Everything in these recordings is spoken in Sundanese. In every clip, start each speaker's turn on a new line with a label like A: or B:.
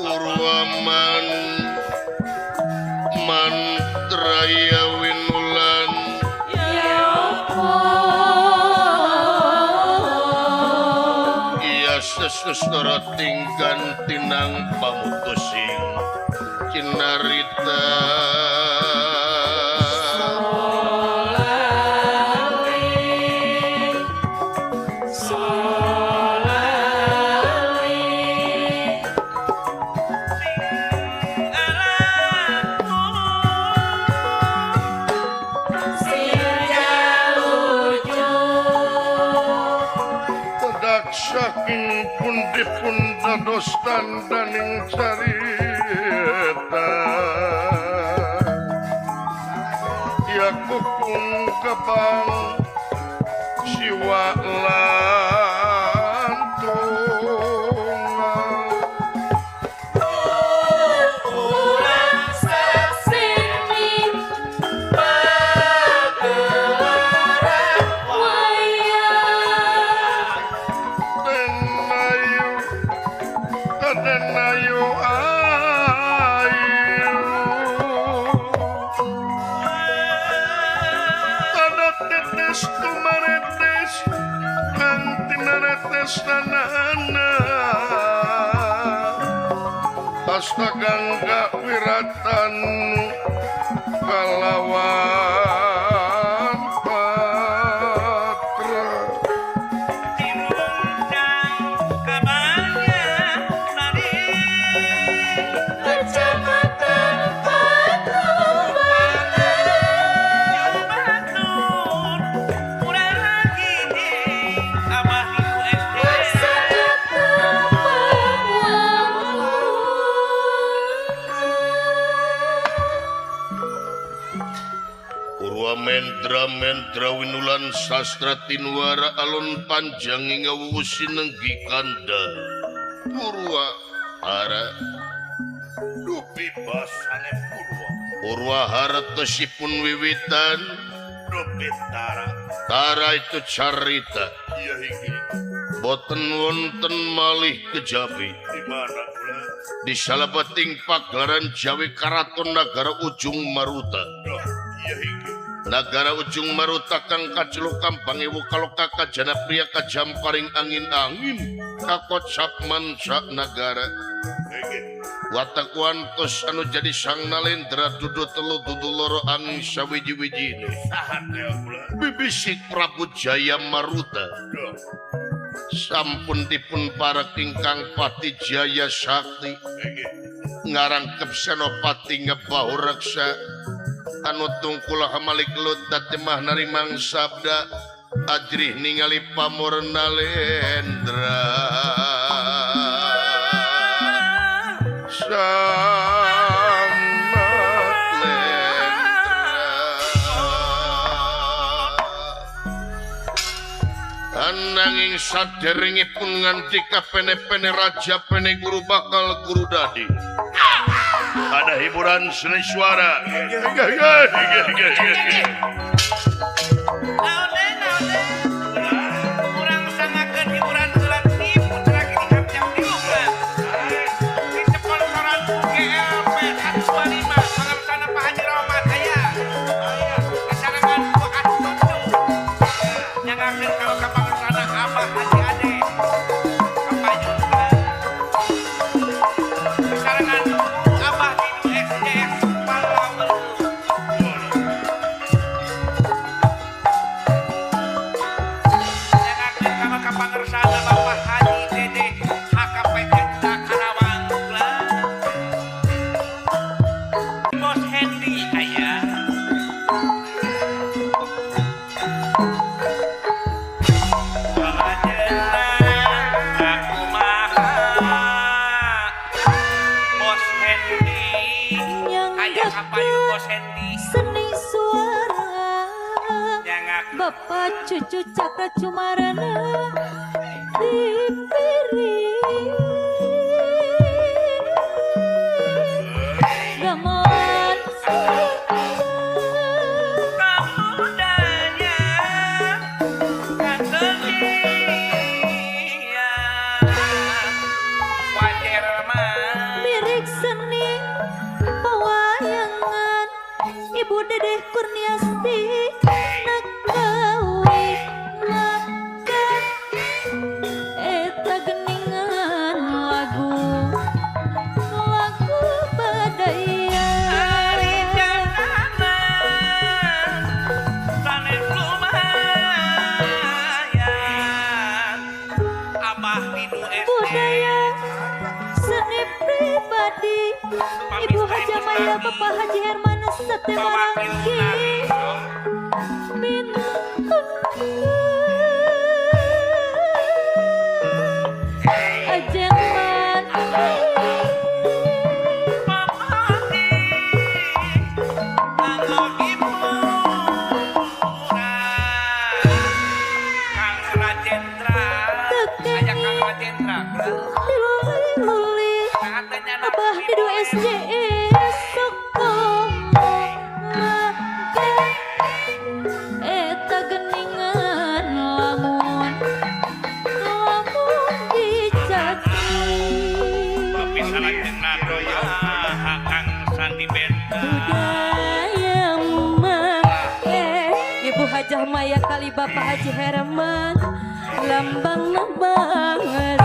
A: Purwaman Mantraya Winulan
B: ya apa
A: iya sesustara tinggan tinang pamutusing cinarita. Saking pundi-pun dados tandaning carita ya kukung kebang siwa lantung
B: urang sakseni pagelaran wayang
A: den ayu ayu tada tetes tumaretes kang tinaretes tanana asta gangga wiratan kalawan patra
B: Kecamatan Pakubangan
A: Purwa mendra mendra winulan sastra tinwara alun panjang ing wusi nenggi kanda Purwa hara
C: dupi basane Purwa
A: Purwa hara tesipun wiwitan
C: dupi tara
A: tara itu carita
C: iya iki
A: boten wonten malih kejawi
C: di mana kula
A: di salebeting pagelaran Jawi Karaton Nagara Ujung Maruta.
C: Duh, iya iki
A: Nagara Ujung Maruta kang kaceluk kampang ewu kaloka kajana pria kajamparing angin-angin kakocap manca nagara
C: iki
A: watak wantos anu jadi sang nalendra dudu telu dudu loro angin sawiji-wijine
C: saha teh kula
A: bibisik Prabu Jaya Maruta.
C: Duh,
A: sampun dipun parek ingkang Pati Jaya Sakti
C: iki
A: ngarangkep senopati ngebahu reksa anu tungkul hamalik lut datemah narimang sabda ajrih ningali pamor nalendra samat lendra ananging saderengipun ngandika pene-pene raja pene guru bakal guru dadi ada hiburan seni suara.
B: Seni suara Bapak cucu Cakra Cumarana dipilih gamelan Sunda. Ibu Dedeh Kurniasti nagawe naga eta geningan lagu lagu badaya budaya seni pribadi Ibu Haja Maya Bapak Haji Hermanus Sate Maranggi mintun ajeng mandi luli Abah Didu SJS Sokomo naga eta geningan lamun lamun dicaki budaya mah
D: Ibu Hajah Maya kali Bapak Haji Herman lambang bangsa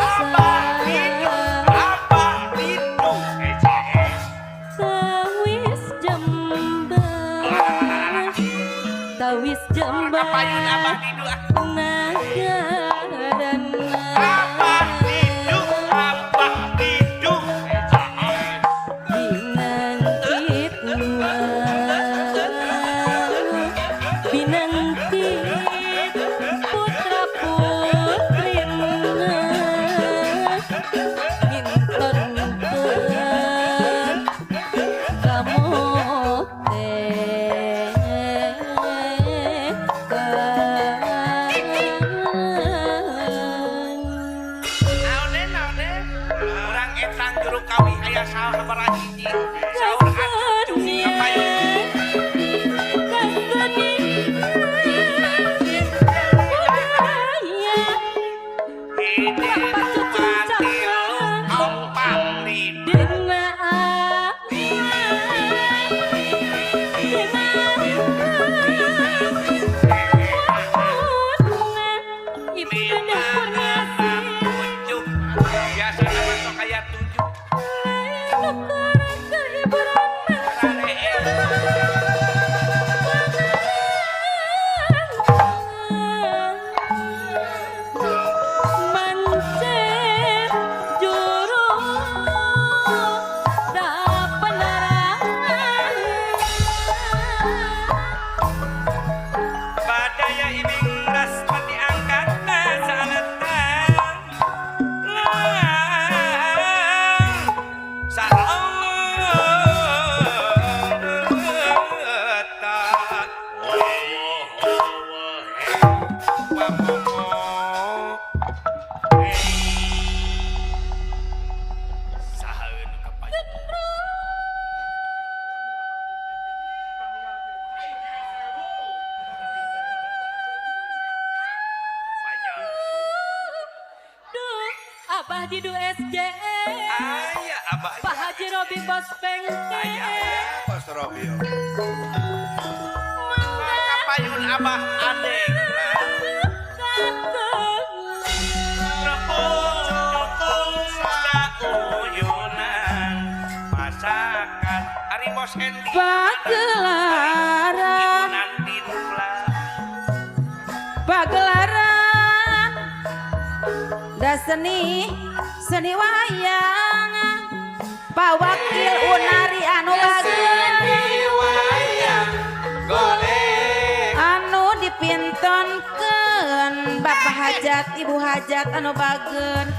D: tawis jember tawis jember binangkit putra putrina mintonkeun kamu Abah Didu SJS Pak Haji Robi Bos Pengke
C: Bos Robi
E: Kapayun Abah Ade masakan Ari Bos Endi
D: Pagelaran Pagelaran da seni seni wayang Pak Wakil Unari anu bageun anu dipintonkeun Bapak Hajat Ibu Hajat anu bageun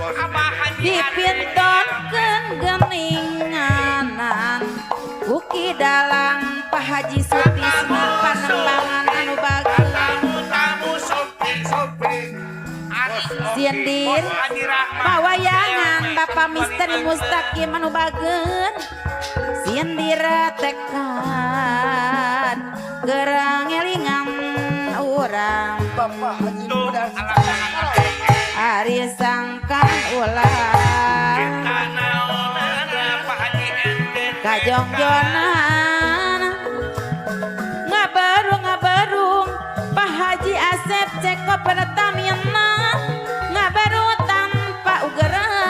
D: dipintonkeun geninganan Uki Dalang Pak Haji Sutisna Panembangan anu bageun Sindir pawayangan Bapak Misteri Mustaqim anu bageun sindir tekad gerang elingan urang
F: Bapak Haji Muda
D: ari sangkan ulah kajongjonan Pertamina ngabaru tanpa ugeran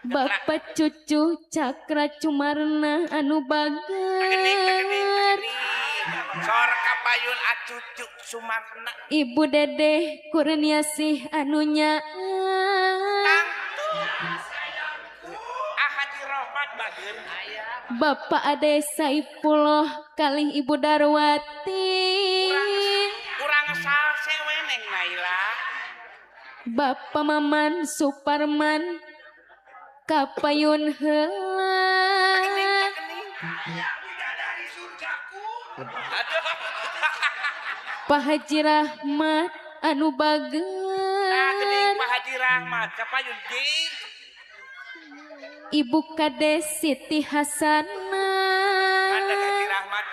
D: Bapak cucu Cakra Cumarna anu bager
E: Sor kapayun acucu Sumarna
B: Ibu Dedeh Kurniasih anu nyaar
E: Haji Rohmat bager
B: Bapak Ade Saifullah kalih Ibu Darwati
E: kurang salse we Neng Naila
B: Bapak Maman Suparman kapayun heula Pak Haji Rahmat anu bager
E: Pak Haji Rahmat kapayun di
B: Ibu Kades Siti Hasanah
E: ngadeg Haji Rahmat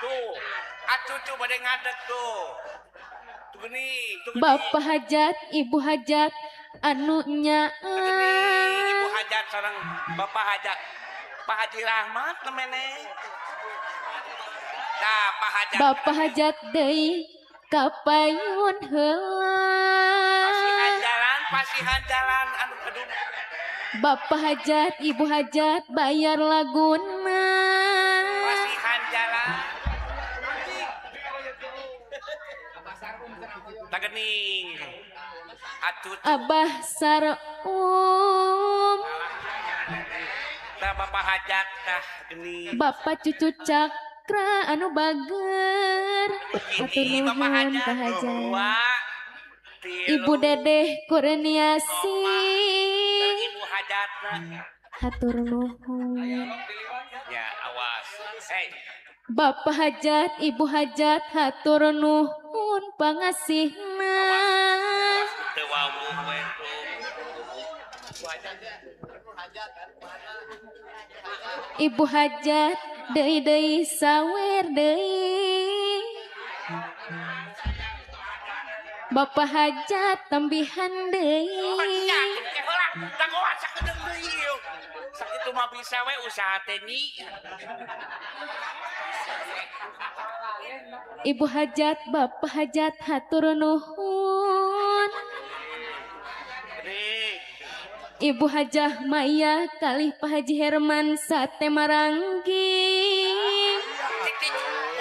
E: tuh acucu bade ngadeg tuh tuh geuning
B: Bapak Hajat Ibu Hajat anu nyaar
E: Ibu Hajat sareng Bapak Hajat Pak Haji Rahmat nemene tah Pak Hajat
B: Bapak Hajat deui kapayun heula
E: pasihan jalan anu kedung
B: Bapak Hajat Ibu Hajat bayar laguna
E: pasihan jalan tagening
B: Abah Sarum
E: tah Bapak Hajat tah geuning
B: Bapak cucu Cakra anu bager hatur nuhun Pak Hajat Ibu Dedeh Kurniasih
E: Ibu Hajatna
B: hatur nuhun
E: ya awas hey
B: Bapak Hajat Ibu Hajat hatur nuhun pangasihna Ibu Hajat deui-deui sawer deui Bapak Hajat tambihan deui
E: sakitu mah bisa we usaha teh nyi.
B: Ibu Hajat, Bapak Hajat hatur nuhun. Ibu Hajah Maya kalih Pak Haji Herman Sate Maranggi.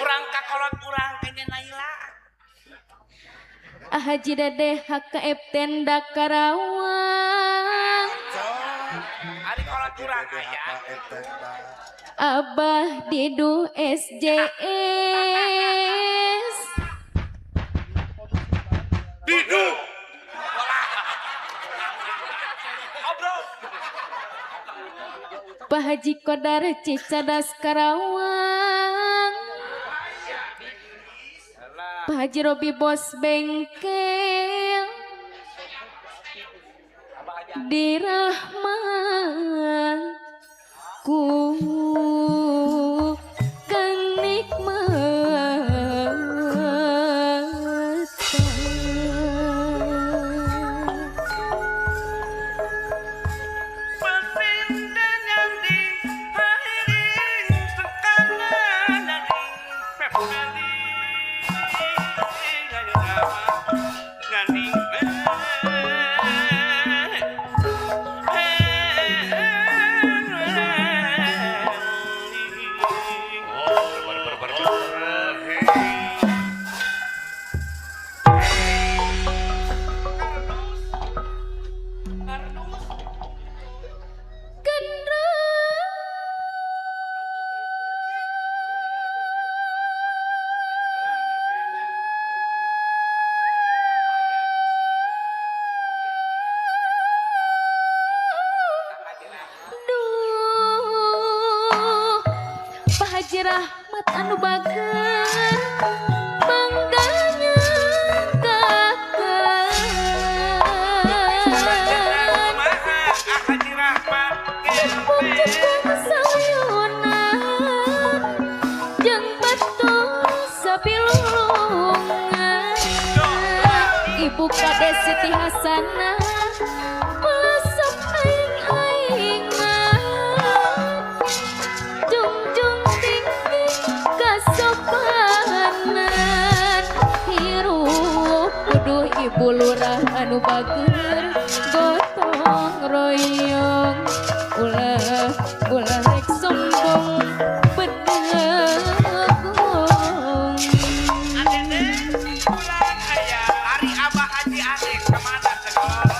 E: Urang kakolot urang kene Naila.
B: Haji Dede HKF Tenda Karawang.
E: Ari kolot urang aya.
B: Abah Didu SJS.
C: Didu.
B: Pak Haji Kodar Cicadas Karawang. Pak Haji Robi Bos Bengkel. Dirahman ku kenikmatan. Haji Rahmat anu bager bangganya kakak. Cepung sayunan jeung batu sabilulungan. Ibu Kades Siti Hasanah melesep aing-aingan. Jungjung tinggi kasopanan. Hirup kudu ibu lurah anu bager gotong royong. Ulah ulah rek sombong bedegong.
E: Ari Abah Haji Asik kemana sekolah?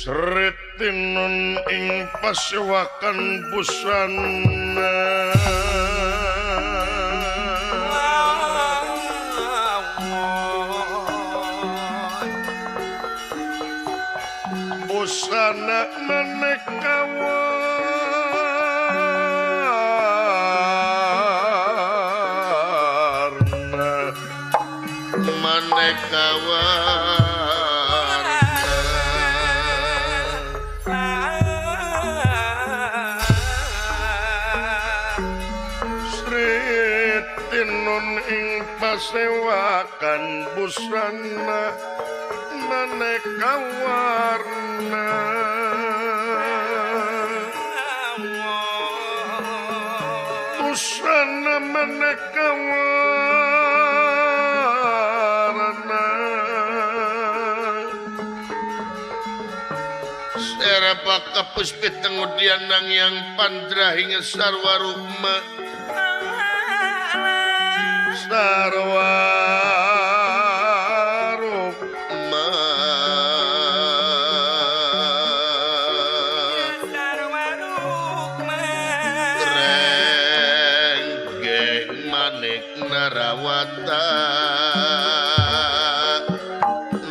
A: Sritinun ing pasewakan busana busana maneka warna maneka warna Sritinun ing pasewakan busana maneka warna busana maneka warna Serapa kapuspit tengudian nang yang pandra hingga sarwa rukma sarwa rukma Renggeng manik narawata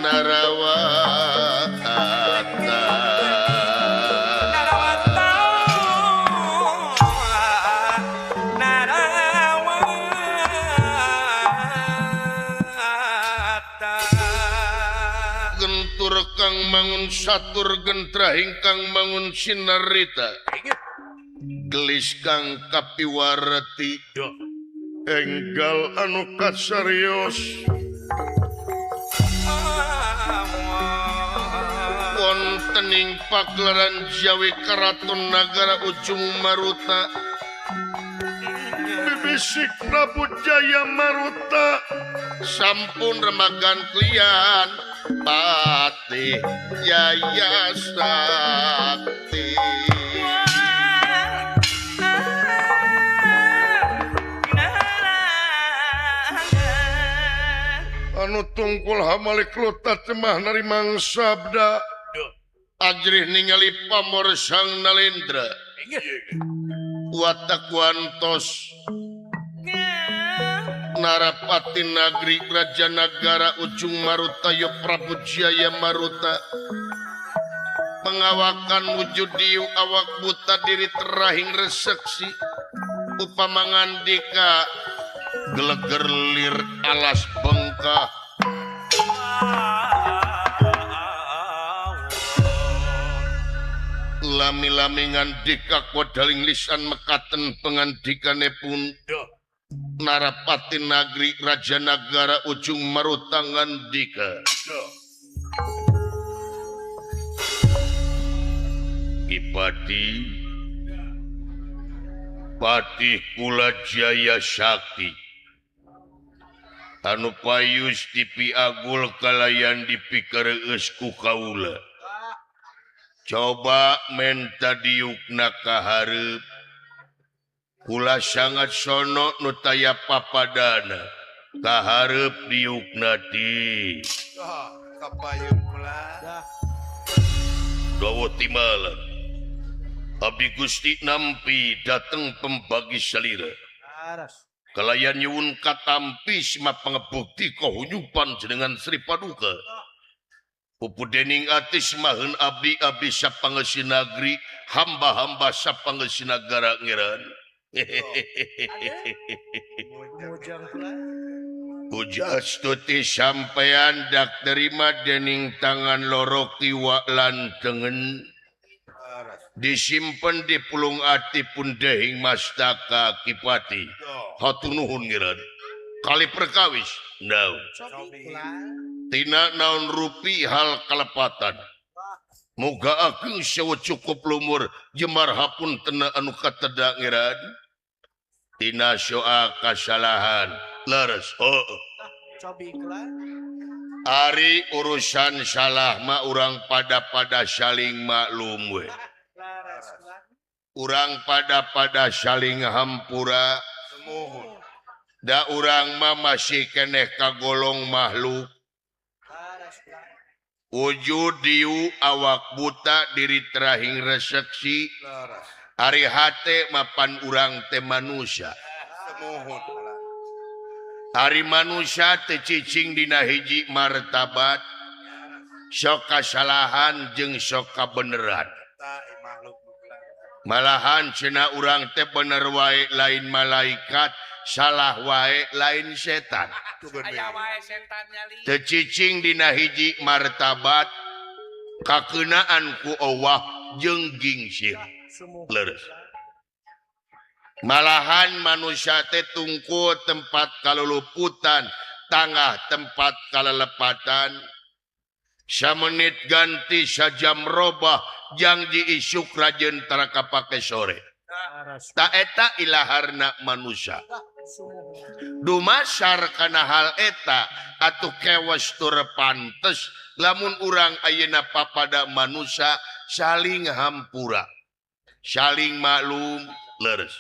A: narawata Gentur kang mangun satur gentra ingkang mangun sinarita gelis kang kapiwarti enggal anu kasarios wonten ing pagelaran Jawi Karaton Nagara Ujung Maruta bibisik Prabu Jaya Maruta sampun remagan klian Patih Jaya Sakti. Anu tungkul hamalik lutat cemah narimang sabda ajrih ningali pamor Sang Nalendra watak wantos Narapati Nagri Raja Nagara Ujung Maruta ya Prabu Jaya Maruta pengawakan wujud diu awak buta diri terahing reseksi upama ngandika geleger lir alas bengkah lami-lami ngandika kodaling lisan mekaten pengandikane pun Narapati Nagri Raja Nagara Ujung Maruta ngandika Ki Pati Patih kula Jaya Sakti anu payus dipiagul kalayan dipikareus ku kaula coba menta diukna ka hareup kula sangat sono nu taya papadana ka hareup diukna ti
E: kapayun kula
A: dawa timalan abdi Gusti nampi dateng pembagi salira kalayan nyuwun katampi sima pangebukti kahunyupan jenengan Sri Paduka pupu dening ati semaheun abdi abdi sapangeusi nagri hamba-hamba sapangeusi nagara ngeran. Pujastuti sampean dak terima dening tangan loro kiwa lan tengen disimpen di pulung ati pun dehing mastaka Kipati. Hatur nuhun ngiran kali perkawis naon tina naon rupi hal kalepatan muga ageng sewu cukup lumur jemar hapun tena anu kateda ngiran tina soa kasalahan leres. Oh ari urusan salah mah urang pada-pada saling maklum we urang pada-pada saling hampura da urang mah masih keneh kagolong makhluk Wujud diu awak buta diri terahing reseksi ari hate mapan urang teh manusia. Ari manusia teh cicing dina hiji martabat sok kasalahan jeung sok kabeneran. Malahan cenah urang teh bener wae lain malaikat, salah wae lain setan. Teu cicing dina hiji martabat kakeunaan ku Allah jeung gingsir. Leres. Malahan manusia teh tungku tempat kaluluputan, tangah tempat kalelepatan. Samenit ganti sajam robah jangji isuk rajen tara kapake sore. Ta eta ilaharna manusia. Dumasar kana hal eta atuh kewas tur pantes lamun urang ayeuna papada manusia saling hampura, saling maklum leres.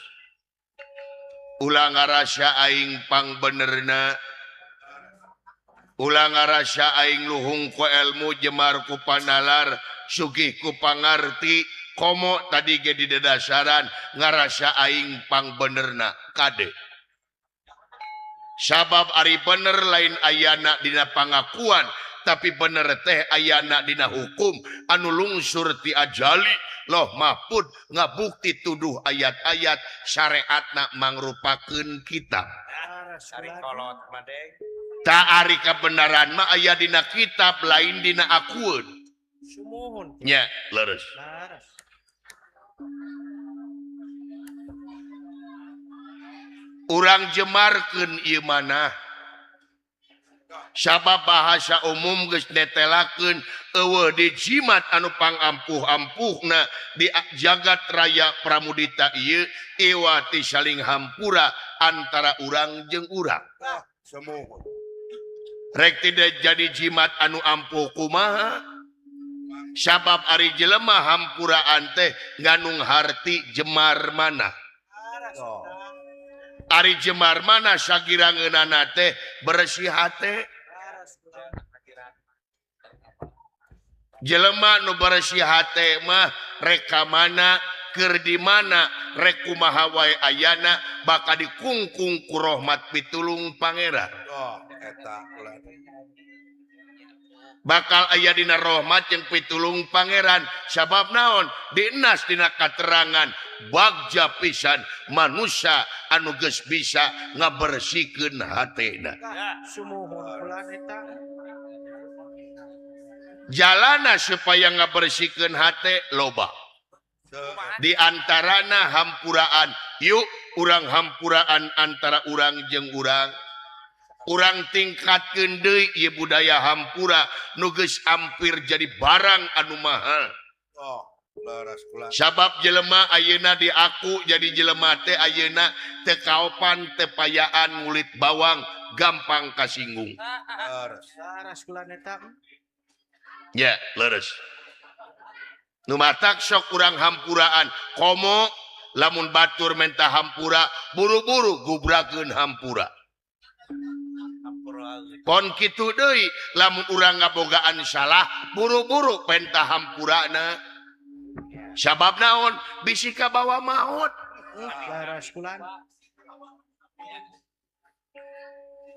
A: Ulah ngarasa aing pangbenerna, ulah ngarasa aing luhung ku elmu jemar ku panalar sugih ku pangarti komo tadi ge di dedasaran ngarasa aing pangbenerna kade. Sabab ari bener lain ayana dina pangakuan tapi bener teh ayana dina hukum anu lungsur ti ajali loh mahfud ngabukti tuduh ayat-ayat syariatna mangrupakeun kitab. Tak ari kebenaran mah aya dina kitab lain dina akueun. Nya leres. Urang jemarkeun ieu manah. Sabab bahasa umum geus netelakeun eueuh di jimat anu pangampuh-ampuhna di jagat raya Pramudita ieu iwati saling hampura antara urang jeung urang. Rek tidak jadi jimat anu ampuh kumaha? Sabab ari jelema hampuraan teh nganung harti jemar mana. Ari jemar mana sagirangeunana teh bersih hate. Jelema nu bersih hate mah rek ka mana keur di mana rek kumaha wae ayana bakal dikungkung ku rahmat pitulung Pangeran. Bakal aya dina rahmat jeung pitulung Pangeran sabab naon dienas dina katerangan bagja pisan manusia anu geus bisa ngabersihkeun hatena. Jalana supaya ngabersihkeun hate loba. Di antarana hampuraan. Yuk urang hampuraan antara urang jeung urang. Urang tingkatkeun deui ieu budaya hampura nu geus hampir jadi barang anu mahal. Sabab jelema ayeuna diaku jadi jelema teh ayeuna teu kaopan teu payaan ngulit bawang gampang kasinggung. Ya, leres. Nu matak sok urang hampuraan komo lamun batur menta hampura buru-buru gubrakeun hampura. Pon kitu deui lamun urang ngabogaan salah buru-buru penta hampurana. Sabab naon bisi kabawa maot.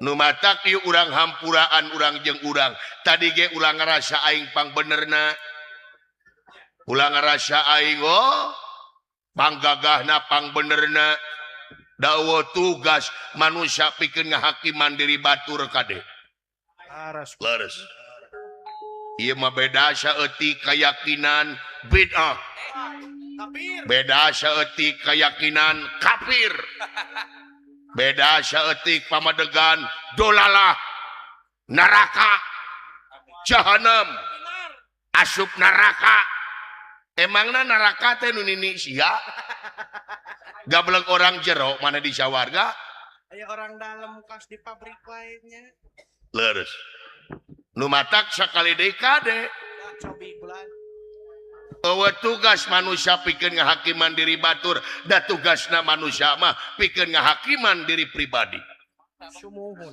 A: Nu matak ieu urang hampuraan urang jeung urang. Tadi ge urang ngarasa aing pangbenerna. Ulah ngarasa aing oh panggagahna pangbenerna. Dawa tugas manusia pikeun ngahakiman diri batur kade. Leres. Ieu mah beda saeutik kayakinan bid'ah. Beda saeutik kayakinan kafir. Beda saeutik pamadegan dolalah neraka jahanam asup neraka. Emangna neraka teh nu nini sia? Gablek orang jero mana di sawarga?
F: Aya orang dalam kas di pabrik lainnya.
A: Leres. Nu matak sakali deui kade. Eueuh tugas manusia pikeun ngahakiman diri batur, da tugasna manusia mah pikeun ngahakiman diri pribadi.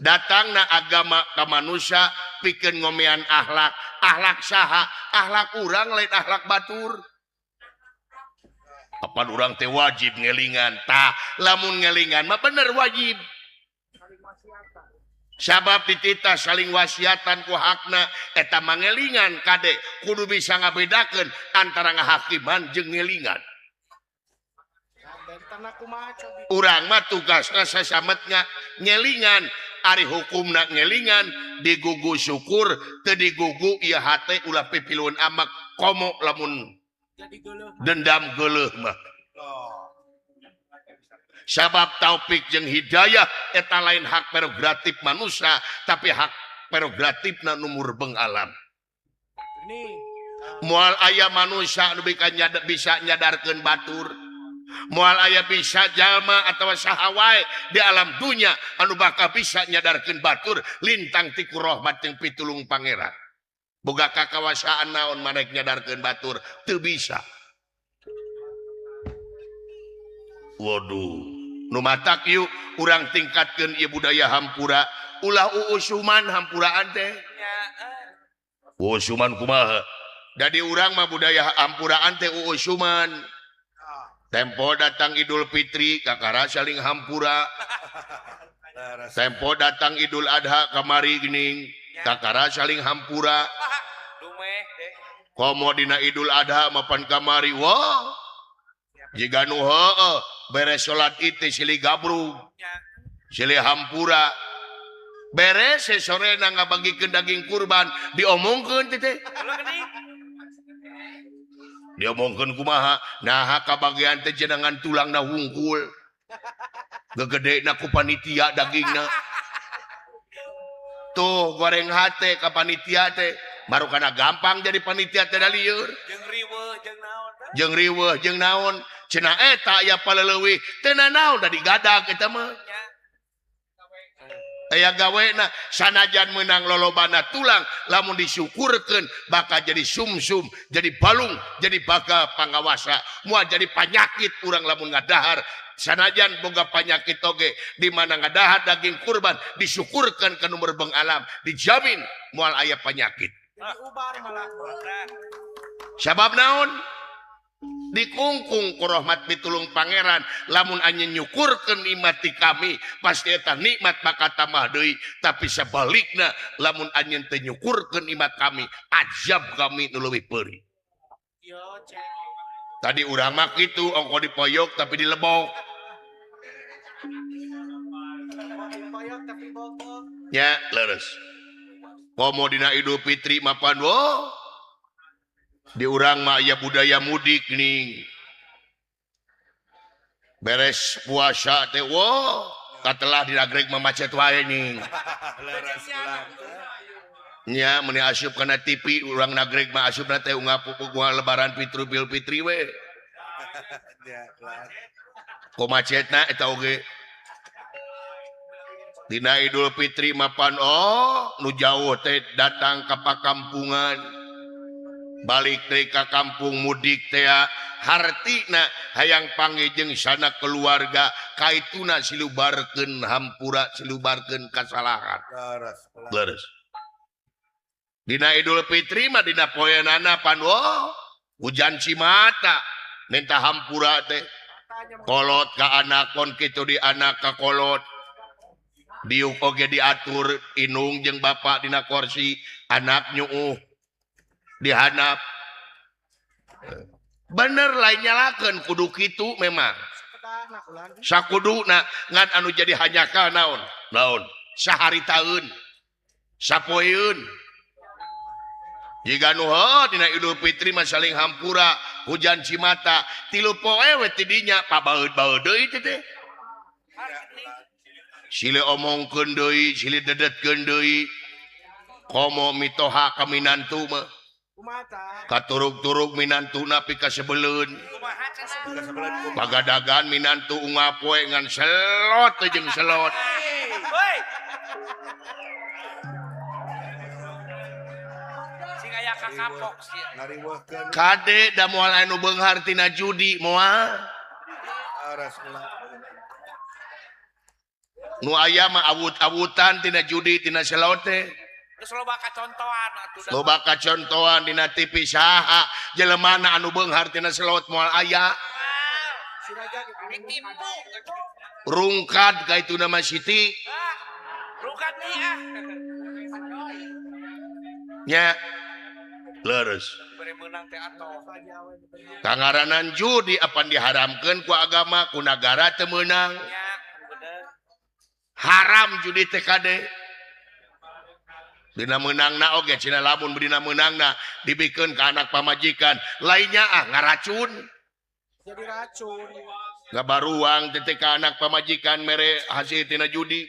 A: Datangna agama ka manusia pikeun ngomean akhlak. Akhlak saha? Akhlak urang lain akhlak batur. Apan urang teh wajib ngelingan. Tah, lamun ngelingan mah bener wajib. Sabab dititah saling wasiatan ku hakna eta mangelingan kade kudu bisa ngabedakeun antara ngahakiman jeung ngelingan. Urang mah tugasna sasametna ngelingan, ari hukumna ngelingan digugu syukur teu digugu ieu hate ulah pipiluan amak komo lamun dendam geuleuh mah. Sabab taufik jeung hidayah eta lain hak prerogatif manusia tapi hak prerogatifna nu murbeng alam. Moal aya manusia nu bisa nyadarkeun batur. Moal aya bisa jalma atawa saha wae di alam dunya anu bakal bisa nyadarkeun batur lintang ti ku rahmat jeung pitulung pangeran. Boga kakawasaan naon maneh nyadarkeun batur teu bisa. Waduh, nu matak yuk urang tingkatkeun ieu budaya hampura, ulah uusuman hampuraan teh. Uusuman kumaha? Jadi urang mah budaya hampuraan teh uusuman. Tempo datang Idul Fitri kakara saling hampura. Tempo datang Idul Adha kamari geuning kakara saling hampura. Komo dina Idul Adha mapan kamari wah. Jiga nu heueuh beres salat itu silih gabrug silih hampura beres sore na ngabagikeun daging kurban diomongkeun teh diomongkeun kumaha naha kabagian teh jenengan tulangna hungkul gegedena ku panitia dagingna tuh goreng hate ka panitia teh baru kana gampang jadi panitia teh da lieur
E: jeung riweuh jeung naon
A: jeung riweuh jeung naon cenah eta aya paleleuwih teu nanaon da digadag eta mah aya gawena sanajan meunang lolobana tulang lamun disyukurkeun bakal jadi sumsum jadi balung jadi bakal pangawasa moal jadi panyakit urang lamun ngadahar sanajan boga panyakit oge di mana ngadahar daging kurban disyukurkeun ka nu merbeng alam dijamin moal aya panyakit sabab naon dikungkung ku rahmat pitulung pangeran lamun anjeun nyukurkeun nikmat ti kami pasti eta nikmat bakal tambah deui tapi sabalikna lamun anjeun teu nyukurkeun nikmat kami azab kami nu leuwih peurih. Tadi urang mah kitu ongko dipoyok tapi dilebok nya leres komo dina Idul Fitri mapan wo di urang mah aya budaya mudik nih beres puasa teh wo katelah di nagreg mah macet wae nih nya meuni asup kana TV urang nagreg mah asupna teh unggal lebaran Fitri Idul Fitri we ko macetna eta oge dina Idul Fitri mapan oh nu jauh teh datang ka pakampungan balik deui ka kampung mudik teh hartina hayang panggih jeung sanak keluarga kaituna silubarkeun hampura silubarkeun kasalahan. Leres. Dina Idul Fitri mah dina poeanana pan wo hujan cimata minta hampura teh kolot ka anak kon kitu di anak ka kolot diuk oge diatur inung jeung bapak dina kursi anak nyuuh dihanap bener lain nyalakeun kudu kitu memang sakuduna ngan anu jadi hanjakal naon naon sahari taun sapoeun jiga nu heuh dina Idul Fitri mah saling hampura hujan cimata tilu poe we ti dinya pabaeud-baeud deui teh silih omongkeun deui silih dedetkeun deui komo mitoha ka minantu mah katurug-turug minantuna pikasebeleun pagadagan minantu unggal poe ngan selot jeung selot kade da moal anu beunghar tina judi moal Nu aya mah awut-awutan tina judi tina selot teh.
E: Geus loba kacontohan atuh.
A: Loba kacontohan dina TV saha jelemana anu beunghar tina selot moal aya.
E: Ditimpu.
A: Rungkad ka itu nama Siti.
E: Rungkad nih ah.
A: Nya leres. Kangaranan judi apan diharamkeun ku agama ku nagara teu meunang. Haram judi teh kade. Dina meunangna oge cenah lamun dina meunangna dibikeun ka anak pamajikan, lainnya ah ngaracun.
F: Jadi racun.
A: Ngabaruang teh ka anak pamajikan mere hasil tina judi.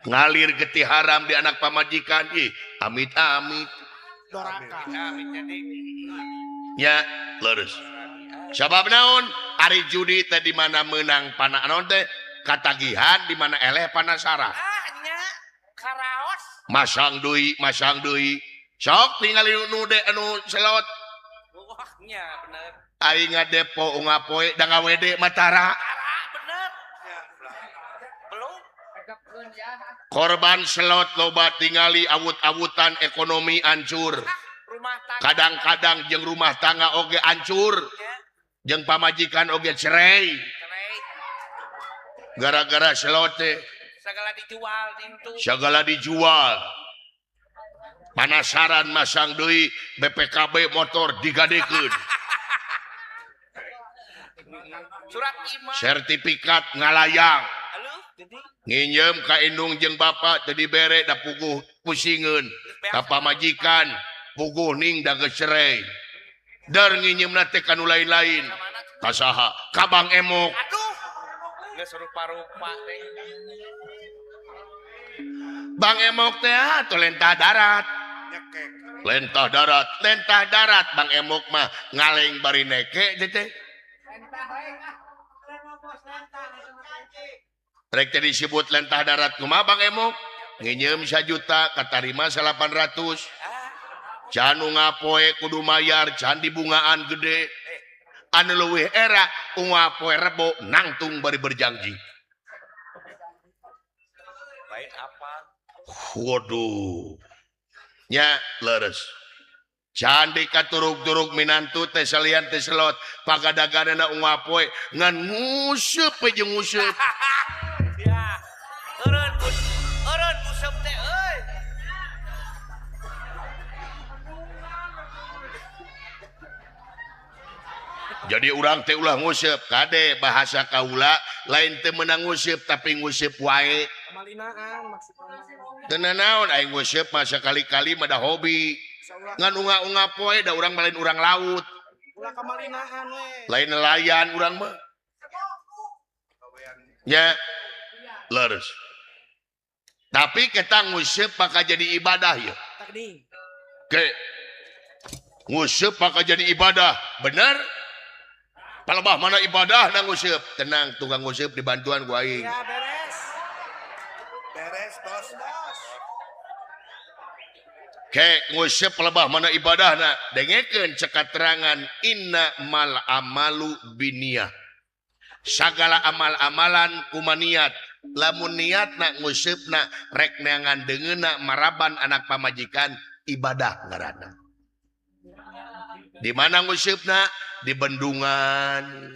A: Ngalir getih haram di anak pamajikan ih amit-amit.
F: Doraka.
E: Amit jadi.
A: Nya leres. Sabab naon? Ari judi teh di mana meunang pana naon teh? Katagihan di mana eleh panasarah.
E: Ah nya karaos.
A: Masang deui, masang deui. Sok tingali nu de anu selot.
E: Wah nya bener.
A: Aing ngadepo ungapoe da ngawede matara.
E: Tara bener. Belum.
A: Korban selot loba tingali awut-awutan ekonomi hancur.
E: Rumah tangga.
A: Kadang-kadang jeung rumah tangga oge hancur. Jeung pamajikan oge cerai. Gara-gara selote
E: segala dijual dintu.
A: Segala dijual. Panasaran masang deui BPKB motor digadekeun.
E: Surat iman.
A: Sertifikat ngalayang.
E: Halo,
A: nginjem ka indung jeung bapak teu dibere da puguh pusingeun. Ka pamajikan puguh ning da geus cerai. Dar nginjemna teh ka nu lain-lain. Ka saha? Ka Bang Emok.
E: Aduh. Geus rupa-rupa teh.
A: Bang Emok teh atuh lentah darat. Lentah darat, lentah darat Bang Emok mah ngaleng bari neke teh. Rek teh disebut lentah darat kumaha Bang Emok? Nginjem 1 juta katarima 800. Can nu ngapoe kudu mayar, can dibungaan gede. Anu leuwih era ungapoe rebo nangtung bari berjanji.
E: Lain apa?
A: Waduh. Nya leres. Can dikaturug-turug minantu teh salian teh selot pagadaganana ungapoe ngan nguseup we jeung nguseup.
E: Ya. Eureun eureun nguseup teh euy.
A: Jadi urang teh ulah nguseup kade bahasa kaula lain teh meunang nguseup tapi nguseup wae.
F: Kamalinaan maksudna.
A: Teu nanaon aing nguseup mah sakali-kali mah da hobi. Ngan unga-unga poe da urang mah lain urang laut.
F: Ulah kamalinaan we.
A: Lain nelayan urang mah. Nya leres. Tapi kita nguseup maka jadi ibadah ya.
F: Takdi.
A: Ke nguseup maka jadi ibadah, bener? Palebah mana ibadah na nguseup? Tenang, tukang nguseup dibantuan ku aing.
F: Ya beres.
C: Beres, bos.
A: Ke nguseup palebah mana ibadah na? Dengekeun cek katerangan inna mal amalu biniyah. Sagala amal-amalan kumaniat. Lamun niatna nguseupna rek neangan deungeunna maraban anak pamajikan ibadah ngaranna. Di mana nguseupna? Di bendungan,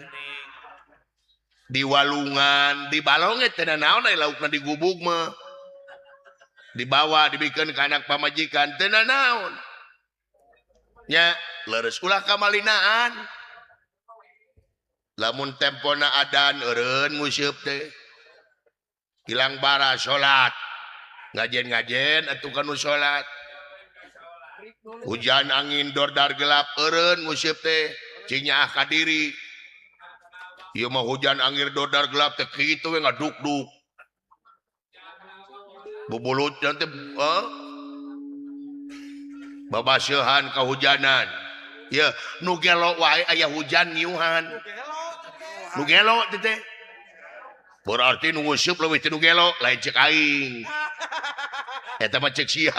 A: di walungan, di balong teh naon aya laukna di gubuk mah. Dibawa dibikeun ka anak pamajikan teu naon. Nya leres ulah kamalinaan. Lamun tempona adan eureun nguseup teh. Hilang bara salat. Ngajen-ngajen atuh kanu salat. Hujan angin dordar gelap eureun nguseup teh. Cing nyaah ka diri. Ieu mah hujan angin dordar gelap teh kitu we ngaduk-duk. Bubulut teh babaseuhan kahujanan. Ieu nu gelo wae aya hujan ngiuhan. Nu gelo teh teh. Berarti nu nguseup leuwih ti nu gelo, lain cek aing. Eta mah cek sia.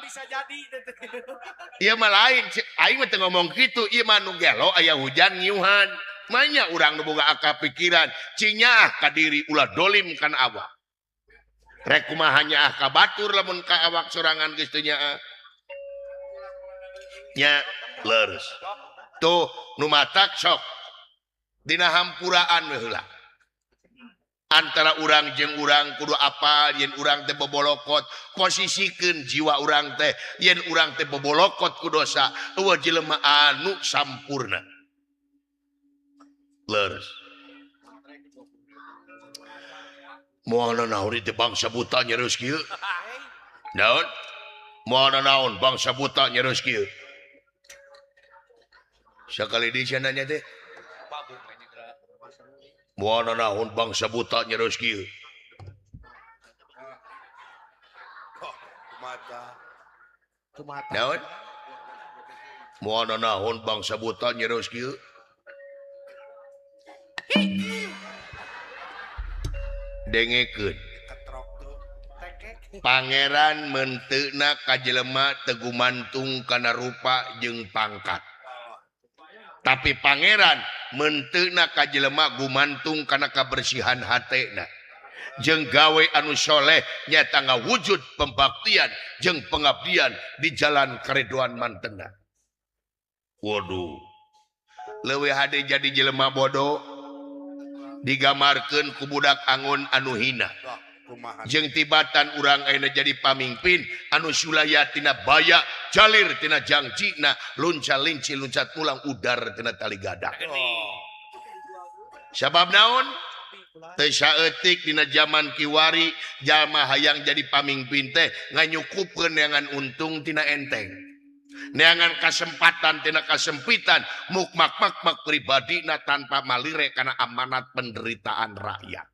F: Bisa jadi teh.
A: Ieu mah lain cek aing mah teu ngomong kitu, ieu mah nu gelo aya hujan ngiuhan. Manya urang nu boga akal pikiran cing nyaah ka diri ulah dolim kana awak. Rek kumaha nyaah ka batur lamun ka awak sorangan geus teu nyaah. Nya leres. Tuh nu matak sok dina hampuraan we heula. Antara urang jeung urang kudu apal yen urang teh bobolokot, posisikeun jiwa urang teh yen urang teh bobolokot ku dosa, eueuh jelema anu sampurna. Leres. Moal naon teh bangsa buta nyereus kieu. Naon? Moal naon bangsa buta nyereus kieu. Sakali deui sia nanya teh. Moal naon bangsa buta nyereus kieu. Naon? Moal naon bangsa buta nyereus kieu. Dengekeun. Pangeran menteuna ka jelema teu gumantung kana rupa jeung pangkat. Tapi pangeran menteuna ka jelema gumantung kana kabersihan hatena. Jeung gawe anu soleh nyata ngawujud pembaktian jeung pengabdian di jalan karedoan mantena. Waduh. Leuwih hade jadi jelema bodoh digamarkeun ku budak angon anu hina. Jeung tibatan urang ayeuna jadi pamimpin anu sulaya tina baya jalir tina jangjina lunca linci luncat mulang udar tina tali gadak. Sabab naon? Teu saeutik dina jaman kiwari jalma hayang jadi pamimpin teh nganyukupkeun neangan untung tina enteng. Neangan kasempatan tina kasempitan mukmak-makmak pribadina tanpa malire kana amanat penderitaan rakyat.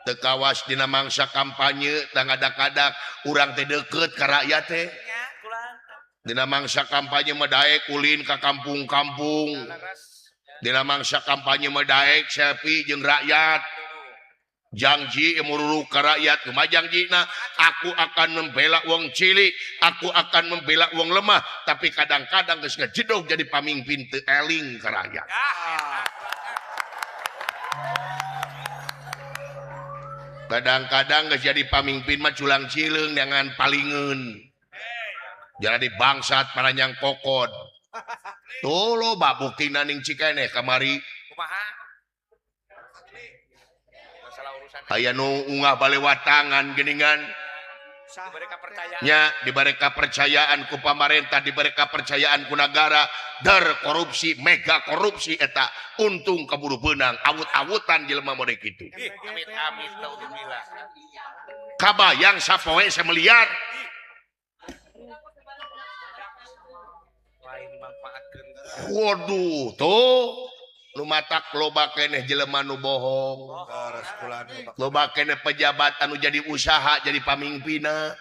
A: Teu kawas dina mangsa kampanye tangadak-kadak urang teh deukeut ka rakyat teh. Dina mangsa kampanye mah daek ulin ka kampung-kampung. Dina mangsa kampanye mah daek selfie jeung rakyat. Janji mururuk ka rakyat kumaha jangjina aku akan membela wong cilik, aku akan membela wong lemah, tapi kadang-kadang geus ngejedog jadi pamimpin teu eling ka rakyat. Kadang-kadang geus jadi pamimpin mah culang cileung dengan palingeun. Jadi bangsat paranjang kokod. Tuh loba buktina ning Cikeneh kamari.
E: Kumaha?
A: Aya nu ungah balewatangan geuningan. Nya diberi kepercayaan ku pamarentah, diberi kepercayaan ku nagara, der korupsi, mega korupsi eta untung kaburu beunang, awut-awutan jelema mode kitu.
E: Amit amit naudzubillah.
A: Kabayang sapoe sameliar. Waduh, tuh nu matak loba keneh jelema nu bohong. Loba keneh pejabat anu jadi usaha jadi pamimpinna.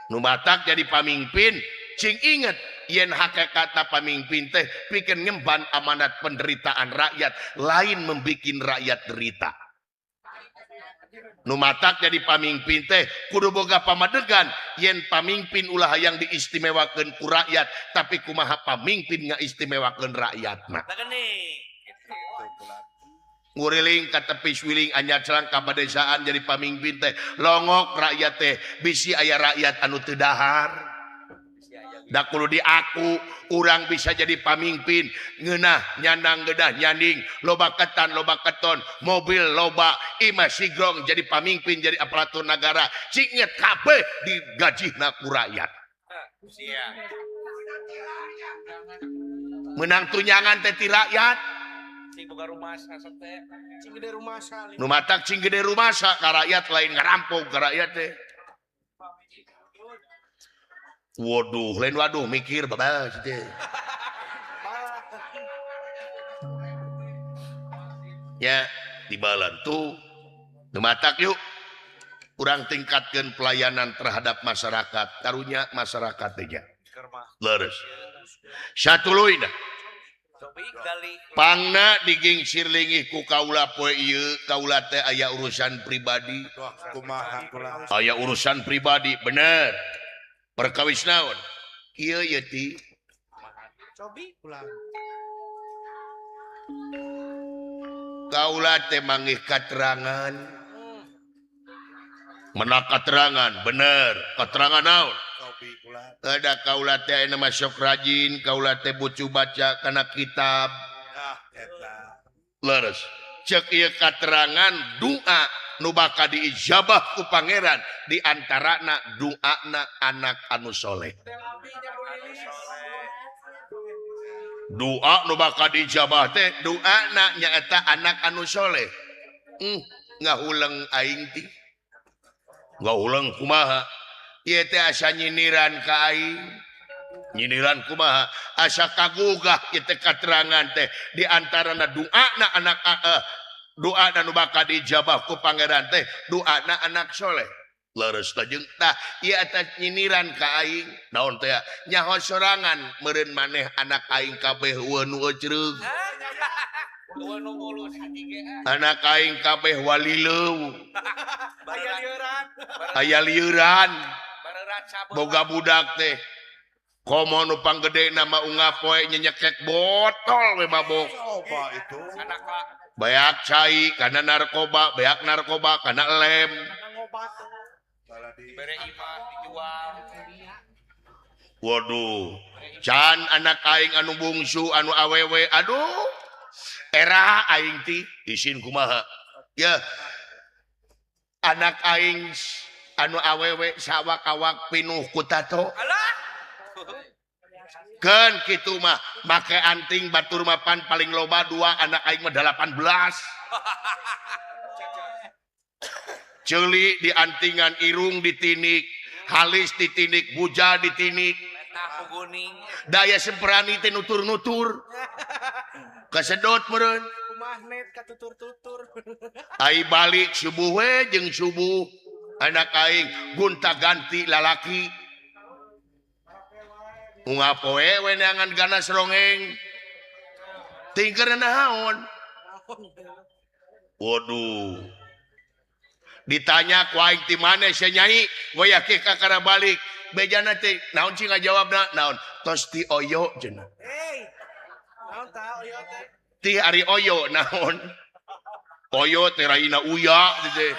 A: Nu matak jadi pamimpin, cing inget yen hakikatna pamimpin teh pikeun ngemban amanat penderitaan rakyat, lain membikin rakyat derita. Nu matak jadi pamimpin teh kudu boga pamadegan yen pamimpin ulah hayang diistimewakeun ku rakyat, tapi kumaha pamimpin ngaistimewakeun rakyatna. Nguriling ka tepi suwiling anyar celang ka padesaan jadi pamimpin teh longok rakyat teh bisi aya rakyat anu teu dahar. Da kudu diaku urang bisa jadi pamimpin ngeunah nyanang gedah nyanding loba ketan loba keton mobil loba imah sigrong jadi pamimpin jadi aparatur nagara cinget kabeh digajihna ku rakyat. Menang tunjangan teh ti rakyat. Nu matak cing gede rumasa ka rakyat lain ngarampok ka rakyat teh. Waduh, lain waduh mikir babah teh. Ya, dibalan tuh. Nu matak yuk. Urang tingkatkeun pelayanan terhadap masyarakat, karunya masyarakat teh nya. Leres. Satuluyna. Pangna digingsir lingih ku kaula poe ieu, kaula teh aya urusan pribadi. Aya urusan pribadi, bener. Perkawis naon? Ieu ye ti.
F: Cobi pulang.
A: Kaula teh manggih katerangan. Menak katerangan bener, katerangan naon?
C: Cobi pulang.
A: Ada kaula teh ayeuna mah sok rajin, kaula teh bucu baca kana kitab.
C: Ah, eta.
A: Leres. Cek ieu katerangan doa nu bakal diijabah ku pangeran di antarana doana anak anu soleh. Doa nu bakal diijabah teh doana nyaeta anak anu soleh. Ngahuleng aing ti. Ngahuleng kumaha? Ieu teh asa nyindiran ka aing. Nyindiran kumaha? Asa kagugah ieu teh katerangan teh di antarana doana anak doa nu bakal diijabah ku pangeran teh doana anak soleh. Leres teh jeung tah ieu eta nyindiran ka aing. Naon teh nyaho sorangan meureun maneh anak aing kabeh eueuh nu ecreug. Anak aing kabeh walileuw. Aya lieuran. Boga budak teh. Komo nu panggedena mah unggal poe nyenyekek botol we mabok.
C: Coba itu.
A: Beak cai kana narkoba, beak narkoba kana lem. Waduh, can anak aing anu bungsu anu awewe, aduh. Era aing ti isin kumaha. Ya. Anak aing anu awewe sawak-awak pinuh ku tato.
E: Alah.
A: Keun kitu mah make anting batur mapan paling loba dua anak aing mah 18. Ceuli di antingan irung ditinik, halis ditinik, buja ditinik. Daya semperani teh nutur-nutur. Kasedot meureun.
F: Magnet katutur-tutur.
A: Ai balik subuh we jeung subuh anak aing gonta-ganti lalaki. Unggal poe we neangan ganas rongeng. Tingker naon? Waduh. Ditanya ku aing ti maneh sia nyai, goyah ke kakara balik. Bejana teh naon sih ngajawabna? Naon? Tos ti oyo cenah.
F: Hey. Naon ta oyo teh?
A: Ti ari oyo naon? Oyo teh raina uya teh.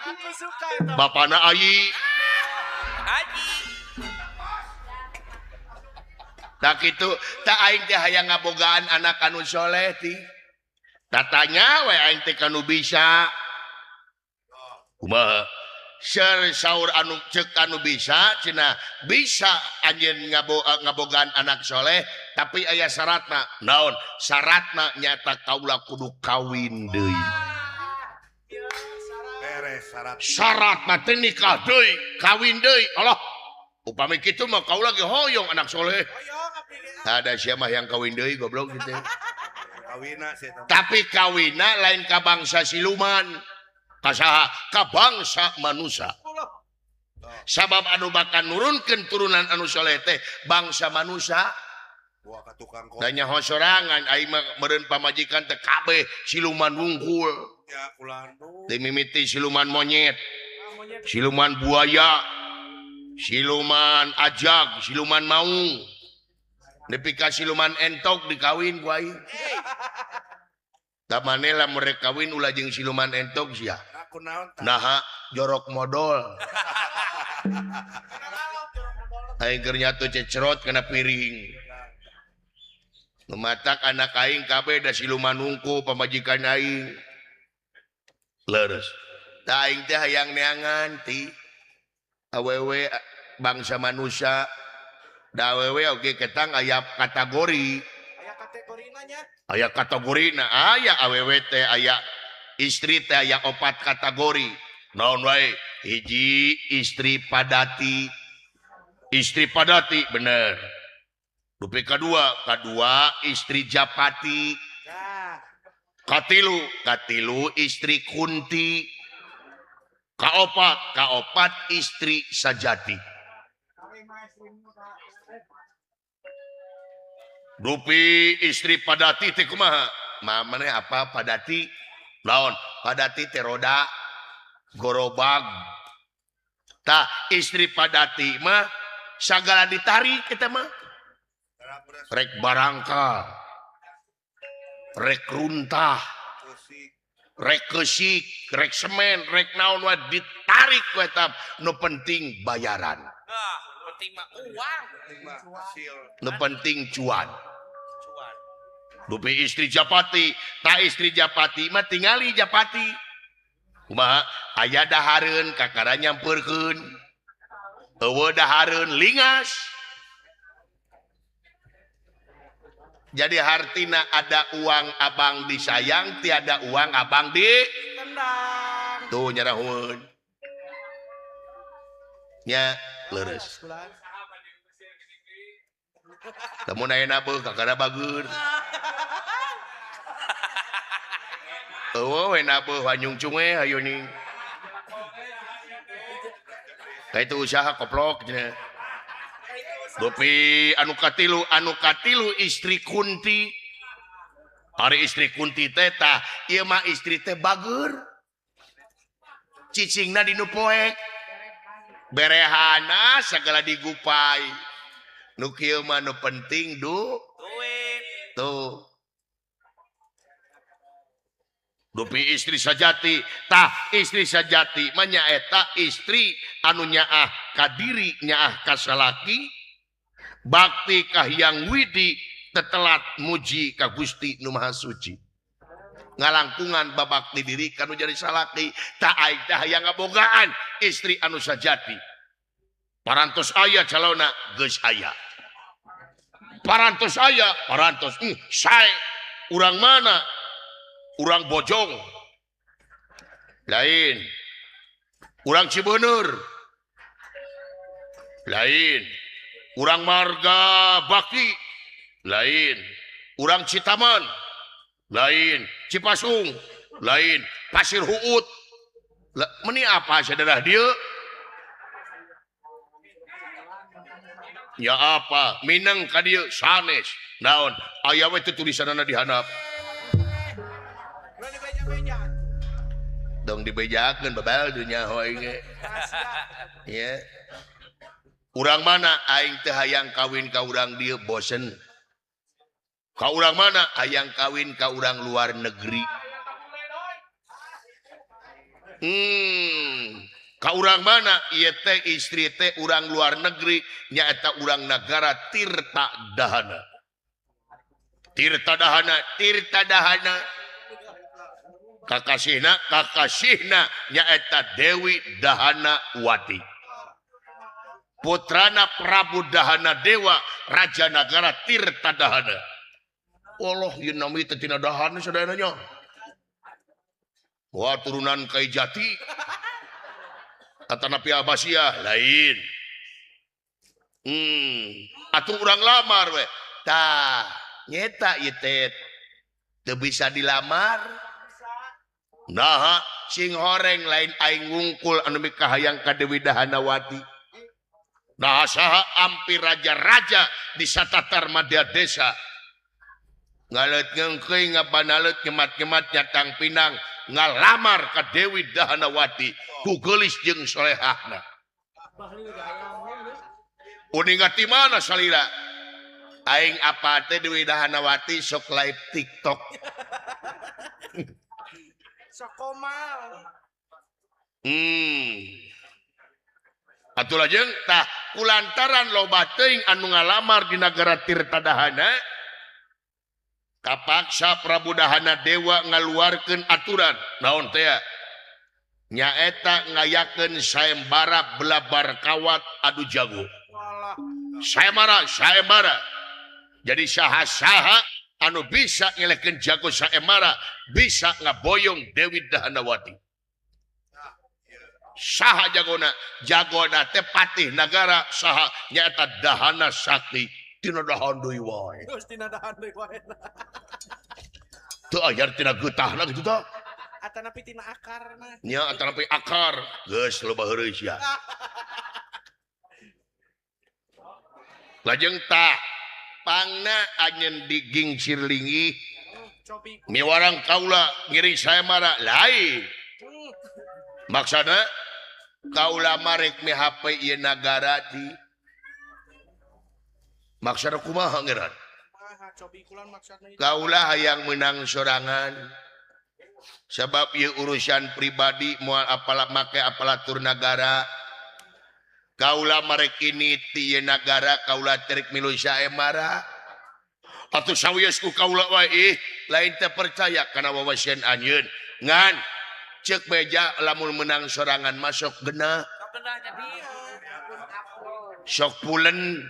F: Aku suka eta.
A: Bapana ayi.
E: Aji.
A: Tak kitu, tak aing teh hayang ngabogaan anak anu soleh ti. Tatanya we aing teh kanu bisa. Kumaha? Ser saur anu cek anu bisa cenah bisa anjeun ngabogaan anak soleh tapi aya syaratna. Naon? Syaratna nyata kaula kudu kawin deui.
C: Beres syarat.
A: Syaratna teh nikah deui, kawin deui. Allah. Upami kitu mah kaula ge hoyong anak soleh. Ada siapa yang kawin deui goblok gitu.
C: Kawina sih.
A: Tapi kawina lain ka bangsa siluman. Kasaha ka bangsa manusia. Sabab anu bakal nurunkeun turunan anu soleh teh bangsa manusia. Tanya sorangan aing mah meureun pamajikan teh kabeh siluman wungkul.
C: Ya kulan.
A: Teh mimiti siluman monyet, siluman buaya, siluman ajag, siluman maung. Nepi ka siluman entok dikawin ku aing. Da maneh lamun rek kawin ulah jeung siluman entok sia. Naha jorok modol. Aing keur nyatu cecerot kana piring. Mematak anak aing kabeh da siluman hungku pamajikan aing. Leres. Ta aing teh hayang neangan ti awewe bangsa manusia. Da awewe oge ketang aya kategori.
F: Aya kategorina nya.
A: Aya kategorina, aya awewe teh aya istri teh aya opat kategori. Naon wae? Hiji istri padati. Istri padati bener. Dupi kadua, kadua istri japati. Katilu, katilu istri kunti. Kaopat, kaopat istri sajati. Dupi istri padati teh kumaha? Mamane apa padati? Naon? Padati teh roda gorobag. Tah istri padati mah sagala ditarik eta mah. Rek barangka, rek runtah, rek keusik, rek semen, rek naon wae ditarik we eta nu penting bayaran.
E: Ah, penting mah uang,
A: nu penting cuan. Dupi istri Japati, tak istri Japati mah tingali Japati. Kumaha aya dahareun kakara nyampeurkeun. Eueuh dahareun lingas. Jadi hartina ada uang abang disayang, tiada uang abang di
F: tendang.
A: Tuh nyarahueun. Nya leres. Lamun ayeuna beuh kakara bageun. Eueuh we na beuh hanyungcung we hayu ning. Ka itu usaha koplok cenah. Dupi anu katilu istri Kunti. Ari istri Kunti teh tah ieu mah istri teh bager. Cicingna di nu poek. Berehana sagala digupai. Nu kieu mah nu penting du
E: duit.
A: Tuh. Dupi istri sajati, tah istri sajati mah nyaeta istri anu nyaah ka diri, nyaah ka salaki, bakti ka Hyang Widi, tetelat muji ka Gusti Nu Maha Suci. Ngalangkungan babakti diri kanu jadi salaki, tah aing teh hayang ngabogaan istri anu sajati. Parantos aya calona geus aya. Parantos aya, parantos sae urang mana? Urang Bojong lain, urang Cibeuneur lain, urang Marga Bakti lain, urang Citaman lain, Cipasung lain, Pasir Huut meni apa saudara dia ya apa Minang ka dieu sanes naon aya we teu tulisanana di handap dong dibejakeun babal dunya aing ge. Ya. Urang mana aing teh hayang kawin ka urang dieu bosen. Ka urang mana hayang kawin ka urang luar negeri. Ka urang mana ieu teh istri teh urang luar negeri nyaeta urang nagara Tirta Dahana. Tirta Dahana, Tirta Dahana. Kakasihna, kakasihna nyaeta Dewi Dahana Wati. Putrana Prabu Dahana Dewa, Raja Nagara Tirta Dahana. Allah ieu nami teh tina dahana sadayana nya. Wah turunan Kai Jati. Atanapi Abbasiyah lain. Atuh urang lamar we. Tah, nyeta ieu teh teu bisa dilamar. Nah, sing horeng lain aing wungkul anu mikahayang ka Dewi Dahanawati. Nah, saha ampir raja-raja di satatar madya desa. Ngaleut ngeungkeuy ngabanalet nyemat-nyemat nyatang pinang ngalamar ka Dewi Dahanawati ku geulis jeung solehahna. Uninga ti mana salira? Aing apa teh Dewi Dahanawati sok live TikTok.
F: Sokomal.
A: Atuh lajeng tah kulantaran loba teuing anu ngalamar di nagara Tirta Dahana, kapaksa Prabu Dahana Dewa ngaluarkeun aturan. Naon teh? Nyaeta ngayakeun sayembara belabar kawat adu jago. Sayembara, sayembara. Jadi saha-saha anu bisa ngelehkeun jago sayembara bisa ngaboyong Dewi Dahanawati. Saha jagona? Jagona teh patih nagara saha nyaeta Dahana Sakti. Tina dahan deui wae.
F: Geus tina dahan deui wae.
A: Teu aya tina geutahna kitu tah.
F: Atanapi tina akarna.
A: Nya atanapi akar. Geus loba heureuy sia. Lajeng tah pangna anjeun digingsir linggih. Miwarang kaula ngiring sayembara lain. Maksana kaula marek mihape ieu nagara di Maksudna kumaha ngeran? Kaula hayang menang sorangan. Sebab ieu urusan pribadi moal apala make aparatur nagara. Kaula marek ini ti ieu nagara kaula terik milu saemara. Atuh sawios ku kaula wae ih lain teu percaya kana wawasieun anjeun. Ngan ceuk beja lamun menang sorangan masuk genah. Sok pulen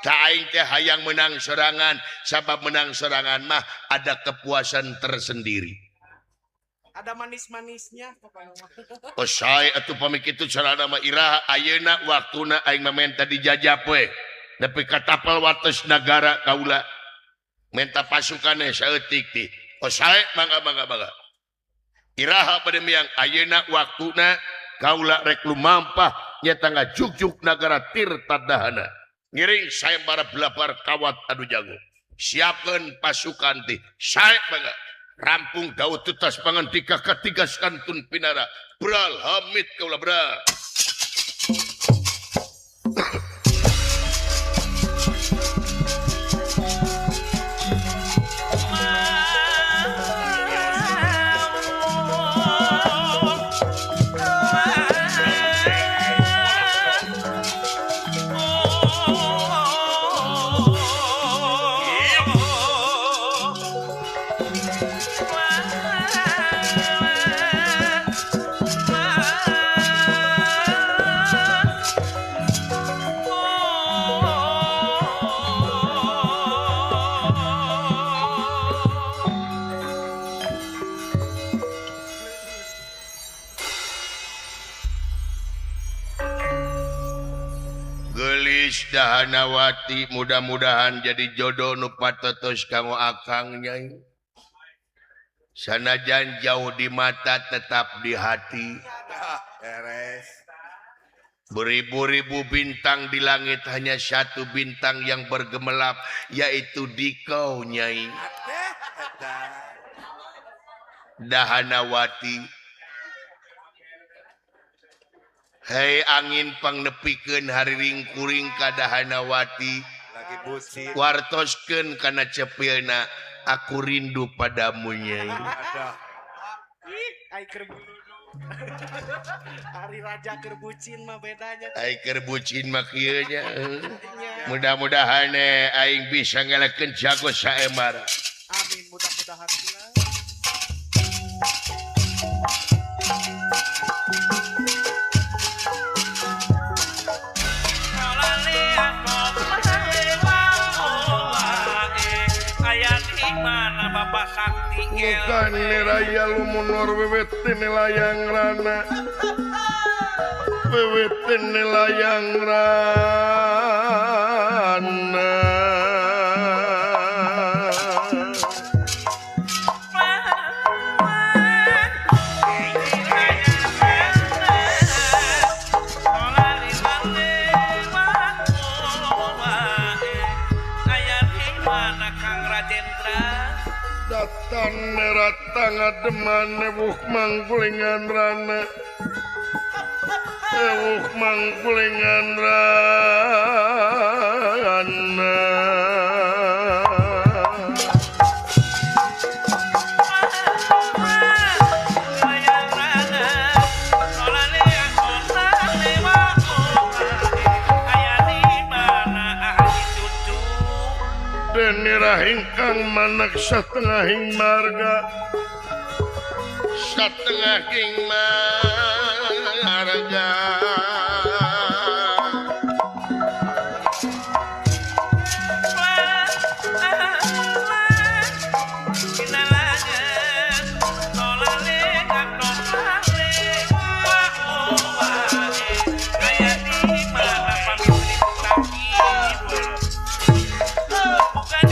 A: ka aing teh hayang menang sorangan sabab menang sorangan mah ada kepuasan tersendiri.
F: Ada manis-manisnya pokoknya.
A: Oh sae atuh pamit kitu carana mah iraha ayeuna waktuna aing mah menta dijajap we. Nepi ka tapal wates nagara kaula. Menta pasukane saeutik ti. Oh sae mangga mangga mangga. Iraha bade miang ayeuna waktuna kaula rek lumampah nyata ngajugjuk nagara Tirta Dahana. Ngiring sayembara belabar kawat adu jago. Siapkeun pasukan ti. Sae mangga. Rampung daud tutas pangantika katigas kantun pinara. Bral hamid kaula bral. Dahanawati mudah-mudahan jadi jodoh nu patotos kanggo akang nyai. Sanajan jauh di mata tetap di hati. Beribu-ribu bintang di langit hanya satu bintang yang bergemelap yaitu di kau nyai. Dahanawati. Hei angin pangnepikeun hariring kuring ka Dahanawati wartoskeun kana cepilna aku rindu padamu nyai.
F: Ari raja keur bucin mah bedanya.
A: Ai keur bucin mah kieu nya. Mudah-mudahan aing bisa ngelekeun jago saemara.
F: Amin mudah-mudahan.
A: Bukan raya lumunur wiwit layang rana wiwit layang rana ngademan ewuh mangkulingan rana ewuh mangkulingan rana Denira ingkang manak satengahing marga satengahing marga
E: Bukan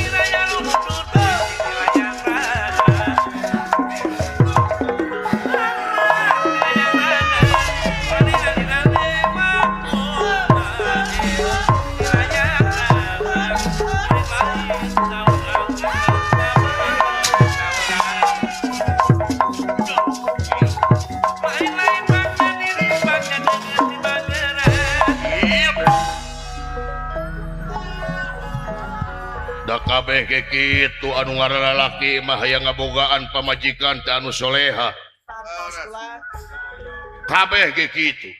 A: Da kabeh ge kitu anu ngaranna lalaki mah hayang ngabogaan pamajikan teh anu soleha. Kabeh ge kitu.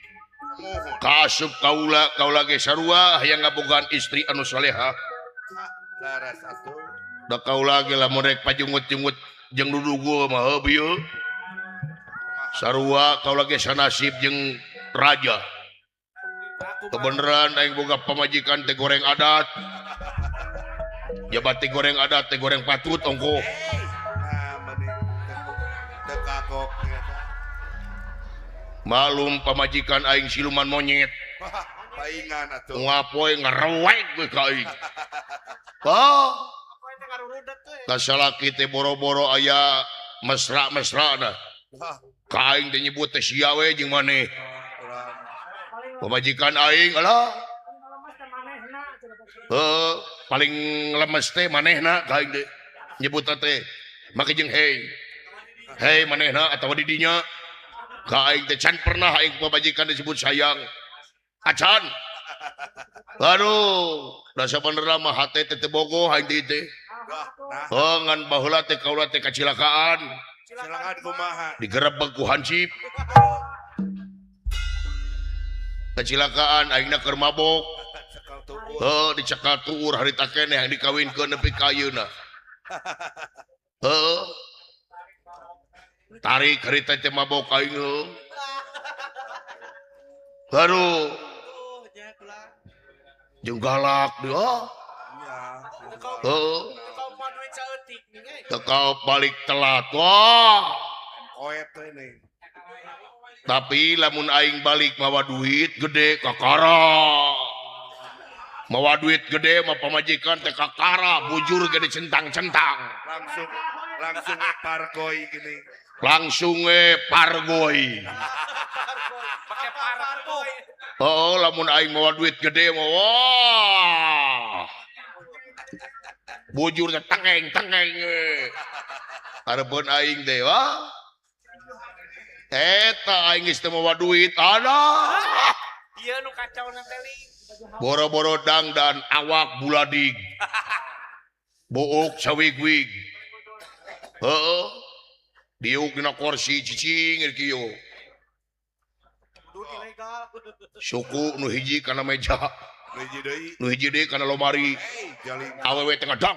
A: Kaasup kaula kaula ge sarua hayang ngabogaan istri anu soleha.
C: Laras atuh.
A: Da kaula ge lamun rek pajungut-jungut jeung dudugu mah heuh bieu. Sarua kaula ge sanasib jeung raja. Kebeneran aing boga pamajikan teh goreng adat. Jabat teh goreng adat teh goreng patut ongkoh. Malum pamajikan aing siluman monyet.
C: Paingan atuh.
A: Ngapoe ngarewek we ka aing. Oh. Kasalaki teh boro-boro aya mesra-mesrana. Ka aing teh nyebut teh sia we jeung maneh. Pamajikan aing alah. Heuh, paling lemes teh manehna ka aing teh. Nyebutna teh make jeung hey. Hey manehna atawa di dinya. Ka aing teh can pernah aing pamajikan disebut sayang. Acan. Aduh, rasa bener mah hate teh teu bogoh aing teh teh. Heuh, ngan baheula teh kaula teh kacilakaan.
C: Silakan kumaha?
A: Digerebeg ku hansip. Kecilakaan aingna keur mabok. Heuh, dicekal tuur harita keneh yang dikawinkeun nepi ka ayeuna. Heuh. Tarik harita teh mabok aing heuh. Aduh. Jeung galak deui ah. Heuh. Teu balik telat. Wah.
C: Koet teh nih.
A: Tapi lamun aing balik mawa duit gede kakara. Mawa duit gede mah pamajikan teh kakara, bujur gede centang-centang.
C: Langsung pargoi gini.
A: Langsung pargoi.
E: Pakai pargoi.
A: Oh, lamun aing mawa duit gede mah wah. Bujur teh tengeng-tengeng. Arepeun aing teh wah. Eta aing geus teu mawa duit ada.
E: Ieu nu kacau na teh li.
A: Boro-boro dangdan awak buladig. Buuk sawig-wig. Heeh. Diuk dina kursi cicing kieu. Suku nu hiji kana meja.
C: Nu hiji deui.
A: Nu hiji deui kana lomari. Awewe teh ngadang.